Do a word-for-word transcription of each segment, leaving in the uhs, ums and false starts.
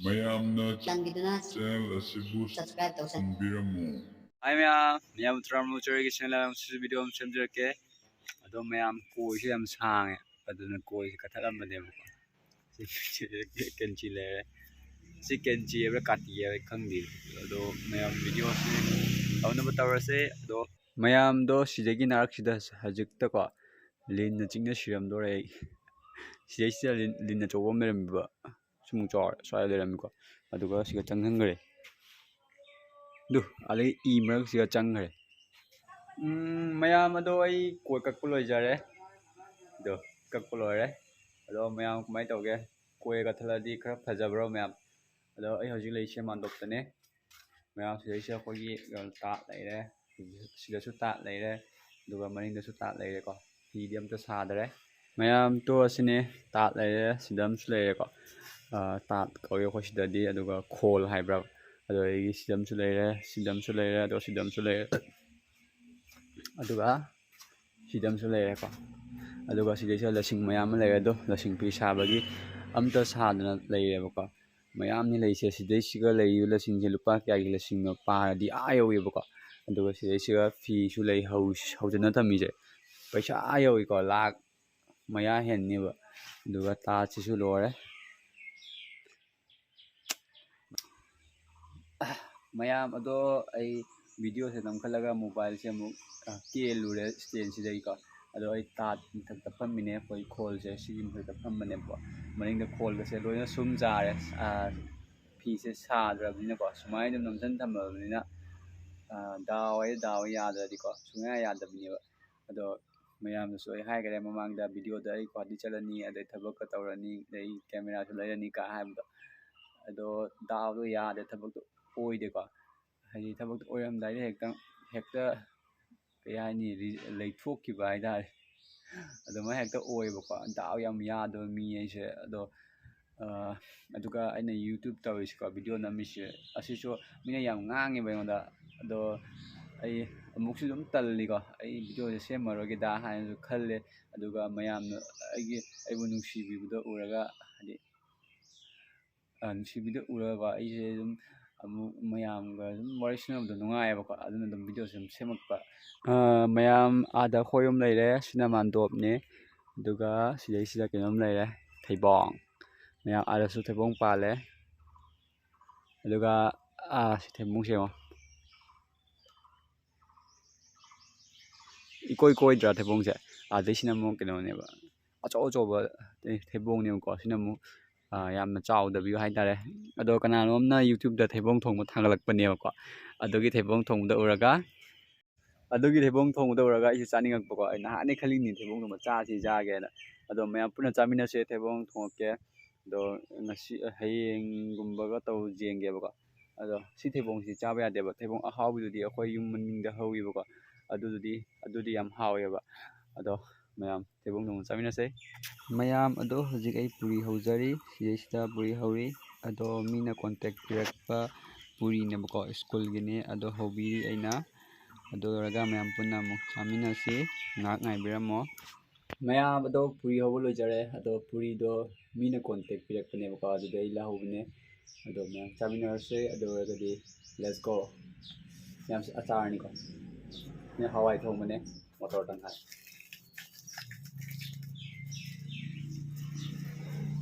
ꯃꯌꯥꯝꯅ ꯆꯥꯟꯕꯤꯗꯨꯅ channel ꯑꯁꯤꯕꯨ subscribe ꯇꯧꯁꯟꯕꯤꯔꯝꯃꯨ꯫ ꯍꯥꯏ ꯃꯌꯥꯝ, ꯃꯌꯥꯝ ꯇꯔꯥꯃꯔꯤ ꯆꯔꯒꯤ channel ꯑꯃꯁꯨ video ꯑꯃ ꯁꯦꯝꯖꯔꯛꯀꯦ꯫ ꯑꯗꯣ ꯃꯌꯥꯝ, ꯀꯣꯏꯁꯦ ꯌꯥꯝ ꯁꯥꯡꯉꯦ, ꯑꯗꯨꯅ ꯀꯣꯏꯁꯦ ꯀꯛꯊꯠꯂꯝꯕꯅꯦꯕꯀꯣ꯫ ꯁꯤ ꯀꯦꯟꯆꯤ ꯂꯩꯔꯦ, ꯁꯤ ꯀꯦꯟꯆꯤ ꯍꯥꯏꯕ꯭ꯔꯥ ꯀꯥꯇꯤ ꯍꯥꯏꯕ꯭ꯔꯥ ꯈꯪꯗꯦ꯫ ꯑꯗꯣ ꯃꯌꯥꯝ, videoꯁꯦ ꯇꯧꯅꯕ ꯇꯧꯔꯁꯦ꯫ ꯑꯗꯣ ꯃꯌꯥꯝꯗꯣ, ꯁꯤꯗꯒꯤ ꯅꯥꯔꯛꯁꯤꯗ ꯍꯧꯖꯤꯛꯇꯀꯣ ꯂꯤꯟꯅ ꯆꯤꯛꯅ ꯁꯤꯔꯝꯗꯣꯔꯦ ꯑꯩ꯫ ꯁꯤꯗꯩꯁꯤꯗ ꯂꯤꯟ, ꯂꯤꯟ ꯑꯆꯧꯕ ꯑꯃ ꯂꯩꯔꯝꯃꯤꯕ, ꯁꯨꯝ ꯆꯥꯎꯔꯦ, ꯁ꯭ꯋꯥꯏꯗ ꯂꯩꯔꯝꯃꯤꯀꯣ꯫ ꯑꯗꯨꯒ ꯁꯤꯒ ꯆꯪꯁꯟꯈ꯭ꯔꯦ꯫ ꯑꯗꯨ, ꯑꯗꯩ ꯏ ꯃꯔꯛꯁꯤꯒ ꯆꯪꯈ꯭ꯔꯦ꯫ ꯎꯝ, ꯃꯌꯥꯝ, ꯑꯗꯣ ꯑꯩ ꯀꯣꯏ ꯀꯛꯄ ꯂꯣꯏꯖꯔꯦ꯫ ꯑꯗꯣ ꯀꯛꯄ ꯂꯣꯏꯔꯦ꯫ ꯑꯗꯣ ꯃꯌꯥꯝ, ꯀꯃꯥꯏꯅ ꯇꯧꯒꯦ? ꯀꯣꯏ ꯀꯛꯊꯠꯂꯗꯤ ꯈꯔ ꯐꯖꯕ꯭ꯔꯣ ꯃꯌꯥꯝ? ꯑꯗꯣ ꯑꯩ ꯍꯧꯖꯤꯛ ꯂꯩꯁꯦ ꯃꯥꯟꯗꯣꯞꯇꯅꯦ꯫ ꯃꯌꯥꯝ, ꯁꯤꯗꯩꯁꯤꯗ ꯑꯩꯈꯣꯏꯒꯤ ꯀꯩꯅꯣ, ꯇꯥꯠ ꯂꯩꯔꯦ, ꯁꯤꯗꯁꯨ ꯇꯥꯠ ꯂꯩꯔꯦ, ꯑꯗꯨꯒ ꯃꯅꯤꯡꯗꯁꯨ ꯇꯥꯠ ꯂꯩꯔꯦꯀꯣ꯫ ꯐꯤꯗꯤ ꯑꯝꯇ ꯁꯥꯗꯔꯦ꯫ ꯃꯌꯥꯝ, ꯇꯣ ꯑꯁꯤꯅꯦ, ꯇꯥꯠ ꯂꯩꯔꯦ, ꯁꯤꯗ ꯑꯃꯁꯨ ꯂꯩꯔꯦꯀꯣ꯫ ꯑꯥ, ꯇꯥꯠ ꯀꯧꯏ ꯑꯩꯈꯣꯏ ꯁꯤꯗꯗꯤ, ꯑꯗꯨꯒ ꯈꯣꯜ ꯍꯥꯏꯕ꯭ꯔꯥ, ꯑꯗꯣ ꯑꯩꯒꯤ ꯁꯤꯗ ꯑꯃꯁꯨ ꯂꯩꯔꯦ, ꯁꯤꯗ ꯑꯃꯁꯨ ꯂꯩꯔꯦ, ꯑꯗꯣ ꯁꯤꯗ ꯑꯃꯁꯨ ꯂꯩꯔꯦ, ꯑꯗꯨꯒ ꯁꯤꯗ ꯑꯃꯁꯨ ꯂꯩꯔꯦꯀꯣ꯫ ꯑꯗꯨꯒ ꯁꯤꯗꯩꯁꯤꯗ ꯂꯁꯤꯡ ꯃꯌꯥꯝ ꯑꯃ ꯂꯩꯔꯦ꯫ ꯑꯗꯣ ꯂꯁꯤꯡ ꯐꯤ ꯁꯥꯕꯒꯤ ꯑꯝꯇ ꯁꯥꯗꯅ ꯂꯩꯔꯦꯕꯀꯣ꯫ ꯃꯌꯥꯝꯅꯤ ꯂꯩꯁꯦ꯫ ꯁꯤꯗꯩꯁꯤꯒ ꯂꯩꯔꯤꯕ ꯂꯁꯤꯡꯁꯦ ꯂꯨꯄꯥ ꯀꯌꯥꯒꯤ ꯂꯁꯤꯡꯅꯣ ꯄꯥꯔꯗꯤ ꯑꯥ ꯌꯧꯋꯦꯕꯀꯣ꯫ ꯑꯗꯨꯒ ꯁꯤꯗꯩꯁꯤꯒ ꯐꯤꯁꯨ ꯂꯩ ꯍꯧ-, ꯍꯧꯖꯤꯟꯅ ꯊꯝꯃꯤꯁꯦ ꯄꯩꯁꯥ ꯑꯥ ꯌꯧꯋꯤꯀꯣ, ꯂꯥꯛ ꯃꯌꯥ ꯍꯦꯟꯅꯤꯕ꯫ ꯑꯗꯨꯒ ꯇꯥꯠꯁꯤꯁꯨ ꯂꯣꯏꯔꯦ꯫ ꯃꯌꯥꯝ, ꯑꯗꯣ ꯑꯩ videoꯁꯦ ꯅꯝꯈꯠꯂꯒ mobileꯁꯦ ꯑꯃꯨꯛ, ꯑ, ꯀꯦꯜꯂꯨꯔꯦ standꯁꯤꯗꯒꯤꯀꯣ꯫ ꯑꯗꯣ ꯑꯩ ꯇꯥꯠ ꯃꯊꯛꯇ ꯐꯝꯃꯤꯅꯦ, ꯑꯩꯈꯣꯏ ꯈꯣꯜꯁꯦ ꯁꯤꯒꯤ ꯃꯊꯛꯇ ꯐꯝꯕꯅꯦꯕꯀꯣ꯫ ꯃꯅꯤꯡꯗ ꯈꯣꯜꯒꯁꯦ ꯂꯣꯏꯅ ꯁꯨꯝ ꯆꯥꯔꯦ, ꯑ, ꯐꯤꯁꯦ ꯁꯥꯗ꯭ꯔꯕꯅꯤꯅꯀꯣ, ꯁꯨꯃꯥꯏꯅ ꯑꯗꯨꯝ ꯅꯝꯁꯤꯟ ꯊꯝꯃꯕꯅꯤꯅ, ꯑ, ꯗꯥꯎ ꯍꯥꯏ ꯗꯥꯎ ꯌꯥꯗ꯭ꯔꯗꯤꯀꯣ ꯁꯨꯡꯌꯥ ꯌꯥꯗꯕꯅꯦꯕ꯫ ꯑꯗꯣ ꯃꯌꯥꯝꯗꯁꯨ ꯑꯩ ꯍꯥꯏꯈꯔꯦ ꯃꯃꯥꯡꯗ videoꯗ, ꯑꯩ ꯒꯨꯍꯥꯇꯤ ꯆꯠꯂꯅꯤ, ꯑꯗꯩ ꯊꯕꯛꯀ ꯇꯧꯔꯅꯤ, ꯑꯗꯩ cameraꯁꯨ ꯂꯩꯔꯅꯤ ꯀ ꯍꯥꯏꯕꯗꯣ꯫ ꯑꯗꯣ ꯗꯥꯎꯗꯣ ꯌꯥꯗꯦ, ꯊꯕꯛꯇꯣ ꯑꯣꯏꯗꯦꯀꯣ꯫ ꯍꯥꯏꯗꯤ ꯊꯕꯛꯇꯣ ꯑꯣꯏꯔꯝꯗꯥꯏꯗ ꯍꯦꯛꯇ, ꯍꯦꯛꯇ ꯀꯩ ꯍꯥꯏꯅꯤ, ꯔꯤ-, ꯂꯩꯊꯣꯛꯈꯤꯕ ꯍꯥꯏꯇꯥꯔꯦ꯫ ꯑꯗꯨꯃꯥꯏꯅ ꯍꯦꯛꯇ ꯑꯣꯏꯌꯦꯕꯀꯣ꯫ ꯗꯥꯎ ꯌꯥꯝ ꯌꯥꯗꯕ ꯃꯤ ꯑꯩꯁꯦ꯫ ꯑꯗꯣ, ꯑ, ꯑꯗꯨꯒ ꯑꯩꯅ YouTube ꯇꯧꯔꯤꯁꯤꯀꯣ, video ꯅꯝꯃꯤꯁꯦ, ꯑꯁꯤꯁꯨ ꯃꯤꯅ ꯌꯥꯝ ꯉꯥꯡꯉꯦꯕ ꯑꯩꯉꯣꯟꯗ꯫ ꯑꯗꯣ ꯑꯩ ꯑꯃꯨꯛꯁꯨ ꯑꯗꯨꯝ ꯇꯜꯂꯤꯀꯣ, ꯑꯩ videoꯁꯦ ꯁꯦꯝꯃꯔꯣꯏꯒꯦꯗ ꯍꯥꯏꯅꯁꯨ ꯈꯜꯂꯦ꯫ ꯑꯗꯨꯒ ꯃꯌꯥꯝꯅ ꯑꯩꯒꯤ, ꯑꯩꯕꯨ ꯅꯨꯡꯁꯤꯕꯤꯕꯗꯣ ꯎꯔꯒ, ꯍꯥꯏꯗꯤ, ꯑ, ꯁꯤ ꯚꯤꯗꯤꯑꯣ ꯎꯔꯒ ꯑꯩꯁꯦ ꯑꯗꯨꯝ ꯑꯃꯨꯛ ꯃꯌꯥꯝꯒ ꯑꯗꯨꯝ ꯋꯥꯔꯤ ꯁꯥꯟꯅꯕꯗꯣ ꯅꯨꯡꯉꯥꯏꯌꯦꯕꯀꯣ, ꯑꯗꯨꯅ ꯑꯗꯨꯝ ꯚꯤꯗꯤꯑꯣꯁꯦ ꯑꯗꯨꯝ ꯁꯦꯝꯃꯛꯄ꯫ ꯑ, ꯃꯌꯥꯝ ꯑꯥꯗ ꯈꯣꯏ ꯑꯃ ꯂꯩꯔꯦ, ꯁꯤꯅ ꯃꯥꯟꯗꯣꯞꯅꯦ꯫ ꯑꯗꯨꯒ ꯁꯤꯗꯩꯁꯤꯗ ꯀꯩꯅꯣꯝ ꯂꯩꯔꯦ, ꯊꯩꯕꯣꯡ꯫ ꯃꯌꯥꯝ ꯑꯥꯗꯁꯨ ꯊꯩꯕꯣꯡ ꯄꯥꯜꯂꯦ꯫ ꯑꯗꯨꯒ, ꯑ, ꯁꯤ ꯊꯩꯕꯣꯡꯁꯦ ꯌꯦꯡꯉꯣ꯫ ꯏꯀꯣꯏ ꯀꯣꯏꯗ꯭ꯔꯥ ꯊꯩꯕꯣꯡꯁꯦ? ꯑꯗꯩꯁꯤꯅ ꯑꯃꯨꯛ ꯀꯩꯅꯣꯅꯦꯕ, ꯑꯆꯧ ꯑꯆꯧꯕ ꯊꯩ-, ꯊꯩꯕꯣꯡꯅꯦꯕꯀꯣ꯫ ꯁꯤꯅ ꯑꯃꯨꯛ, ꯑ, ꯌꯥꯝꯅ ꯆꯥꯎꯗꯕꯤꯌꯨ ꯍꯥꯏꯇꯥꯔꯦ꯫ ꯑꯗꯣ ꯀꯅꯥꯅꯣꯝꯅ YouTube-ꯇ ꯊꯩꯕꯣꯡ ꯊꯣꯡꯕ ꯊꯥꯒꯠꯂꯛꯄꯅꯦꯕꯀꯣ꯫ ꯑꯗꯨꯒꯤ ꯊꯩꯕꯣꯡ ꯊꯣꯡꯕꯗ ꯎꯔꯒ, ꯑꯗꯨꯒꯤ ꯊꯩꯕꯣꯡ ꯊꯣꯡꯕꯗ ꯎꯔꯒ ꯑꯩꯁꯨ ꯆꯥꯅꯤꯡꯉꯛꯄꯀꯣ꯫ ꯑꯩ ꯅꯍꯥꯟꯗꯩ ꯈꯜꯂꯤꯅꯤ ꯊꯩꯕꯣꯡ ꯊꯣꯡꯕ ꯆꯥꯁꯤ ꯆꯥꯒꯦꯅ꯫ ꯑꯗꯣ ꯃꯌꯥꯝ ꯄꯨꯟꯅ ꯆꯥꯃꯤꯟꯅꯁꯦ, ꯊꯩꯕꯣꯡ ꯊꯣꯡꯉꯛꯀꯦ꯫ ꯑꯗꯣ ꯉꯁꯤ, ꯍꯌꯦꯡꯒꯨꯝꯕꯒ ꯇꯧ ꯌꯦꯡꯒꯦꯕꯀꯣ꯫ ꯑꯗꯣ ꯁꯤ ꯊꯩꯕꯣꯡꯁꯤ ꯆꯥꯕ ꯌꯥꯗꯦꯕ꯫ ꯊꯩꯕꯣꯡ ꯑꯍꯥꯎꯕꯤꯗꯨꯗꯤ ꯑꯩꯈꯣꯏ ꯌꯨꯝ ꯃꯅꯤꯡꯗ ꯍꯧꯋꯦꯕꯀꯣ꯫ ꯑꯗꯨꯗꯨꯗꯤ, ꯑꯗꯨꯗꯤ ꯌꯥꯝ ꯍꯥꯎꯋꯦꯕ꯫ ꯑꯗꯣ ꯃꯌꯥꯝ ꯊꯩꯕꯣꯡ ꯊꯣꯡꯕ ꯆꯥꯃꯤꯟꯅꯁꯦ꯫ ꯃꯌꯥꯝ ꯑꯗꯣ ꯍꯧꯖꯤꯛ ꯑꯩ ꯄꯨꯔꯤ ꯍꯧꯖꯔꯤ꯫ ꯁꯤꯗꯩꯁꯤꯗ ꯄꯨꯔꯤ ꯍꯧꯔꯤ꯫ ꯑꯗꯣ ꯃꯤꯅ contact ꯄꯤꯔꯛꯄ ꯄꯨꯔꯤꯅꯦꯕꯀꯣ, ꯁ꯭ꯀꯨꯜꯒꯤꯅꯤ꯫ ꯑꯗꯣ ꯍꯧꯕꯤꯔꯤ ꯑꯩꯅ꯫ ꯑꯗꯨ ꯂꯣꯏꯔꯒ ꯃꯌꯥꯝ ꯄꯨꯟꯅ ꯑꯃꯨꯛ ꯆꯥꯃꯤꯟꯅꯁꯤ꯫ ꯉꯥꯏꯍꯥꯛ ꯉꯥꯏꯕꯤꯔꯝꯃꯣ꯫ ꯃꯌꯥꯝ ꯑꯗꯣ ꯄꯨꯔꯤ ꯍꯧꯕ ꯂꯣꯏꯖꯔꯦ꯫ ꯑꯗꯣ ꯄꯨꯔꯤꯗꯣ ꯃꯤꯅ contact ꯄꯤꯔꯛꯄꯅꯦꯕꯀꯣ, ꯑꯗꯨꯗ ꯑꯩ ꯂꯧꯍꯧꯕꯅꯦ꯫ ꯑꯗꯣ ꯃꯌꯥꯝ ꯆꯥꯃꯤꯟꯅꯔꯁꯦ꯫ ꯑꯗꯨ ꯑꯣꯏꯔꯒꯗꯤ let's go꯫ ꯃꯌꯥꯝꯁꯦ ꯑꯆꯥꯔꯅꯤꯀꯣ꯫ ꯁꯤꯅ ꯍꯋꯥꯏ ꯊꯣꯡꯕꯅꯦ, ꯃꯣꯇꯣꯔ ꯇꯪꯈꯥꯏ꯫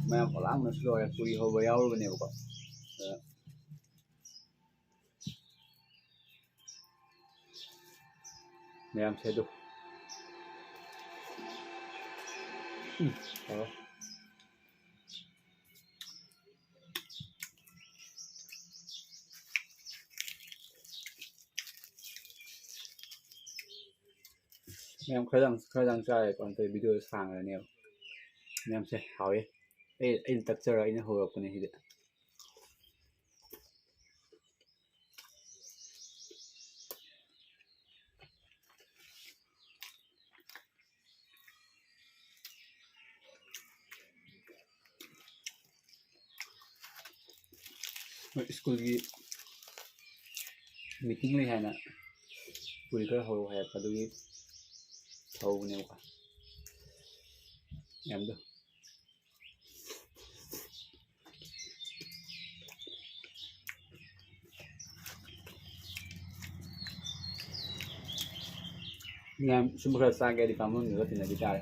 ꯃꯌꯥꯝ ꯑꯣꯂꯥꯡꯅꯁꯨ ꯂꯣꯏꯔꯦ, ꯄꯨꯔꯤ ꯍꯧꯕ ꯌꯥꯎꯔꯨꯕꯅꯦꯕꯀꯣ꯫ ꯑꯗ ꯃꯌꯥꯝꯁꯦ ꯑꯗꯨ꯫ ꯎꯝ, ꯍꯥꯎꯔꯦ꯫ ꯃꯌꯥꯝ ꯈꯔꯗꯪ, ꯈꯔꯗꯪ ꯆꯥꯔꯦꯀꯣ, ꯅꯠꯇ꯭ꯔꯗꯤ video ꯁꯥꯡꯉꯅꯦꯕ꯫ ꯃꯌꯥꯝꯁꯦ ꯍꯥꯎꯋꯦ꯫ ꯑꯩ, ꯑꯩꯅ ꯇꯛꯆꯔ ꯑꯩꯅ ꯍꯧꯔꯛꯄꯅꯦ ꯁꯤꯗꯤ꯫ ꯃꯣꯏ ꯁ꯭ꯀꯨꯜꯒꯤ meeting ꯂꯩ ꯍꯥꯏꯅ ꯄꯨꯔꯤ ꯈꯔ ꯍꯧꯔꯛꯑꯣ ꯍꯥꯏꯔꯛꯄ, ꯑꯗꯨꯒꯤ ꯍꯧꯕꯅꯦꯕꯀꯣ꯫ ꯌꯥꯝꯗꯣ꯫ ꯃꯌꯥꯝ ꯁꯨꯝꯕ ꯈꯔ ꯆꯥꯒꯦ ꯍꯥꯏꯗꯤ ꯄꯥꯝꯕꯝꯗꯨꯗ ꯇꯤꯟꯅꯕꯤ ꯇꯥꯔꯦ꯫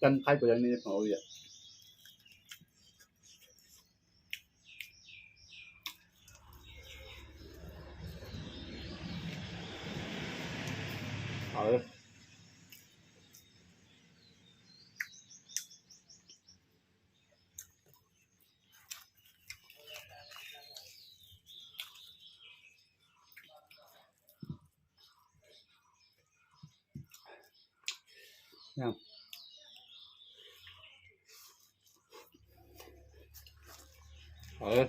ꯇꯟ ꯈꯥꯏ ꯄꯨꯔꯛꯅꯤ ꯐꯪꯍꯧꯔꯤꯁꯦ꯫ ꯍꯥꯎꯋꯦ꯫ ꯌꯥꯝ ꯍꯥꯎꯋꯦ꯫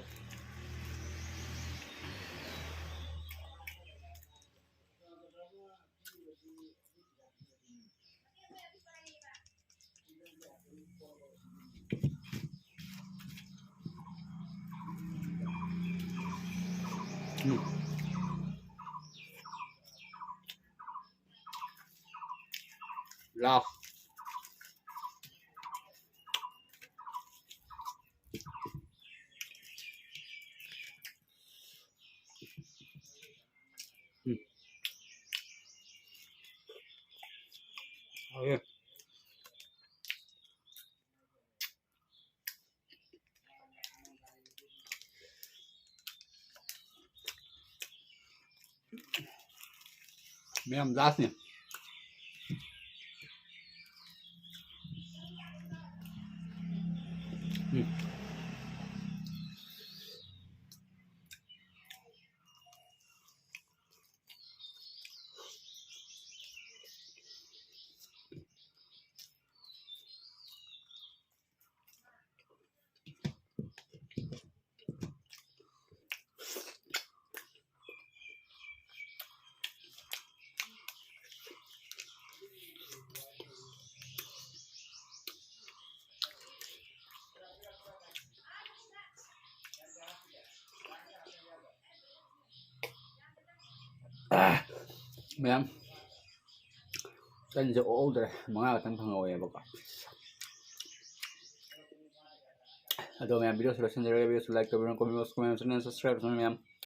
ꯎꯝ꯫ ꯂꯥꯎ꯫ ꯎꯝ꯫ ꯍꯥꯎꯋꯦ꯫ ꯃꯌꯥꯝ ꯂꯥꯁꯅꯦ꯫ ꯎꯝ꯫ ꯃꯌꯥꯝ ꯆꯟꯁꯦ ꯑꯣꯛꯍꯧꯗ꯭ꯔꯦ, ꯃꯉꯥ ꯈꯛꯇꯪ ꯐꯪꯍꯧꯋꯦꯕꯀꯣ꯫ ꯑꯗꯣ ꯃꯌꯥꯝ, ꯚꯤꯗꯤꯑꯣꯁꯦ ꯂꯣꯏꯁꯤꯟꯖꯔꯒꯦ꯫ ꯚꯤꯗꯤꯑꯣꯁꯦ ꯂꯥꯏꯛ ꯇꯧꯕꯤꯔꯣ, comment box, comment channel subscribe ꯇꯧꯕꯤꯔꯣ ꯃꯌꯥꯝ꯫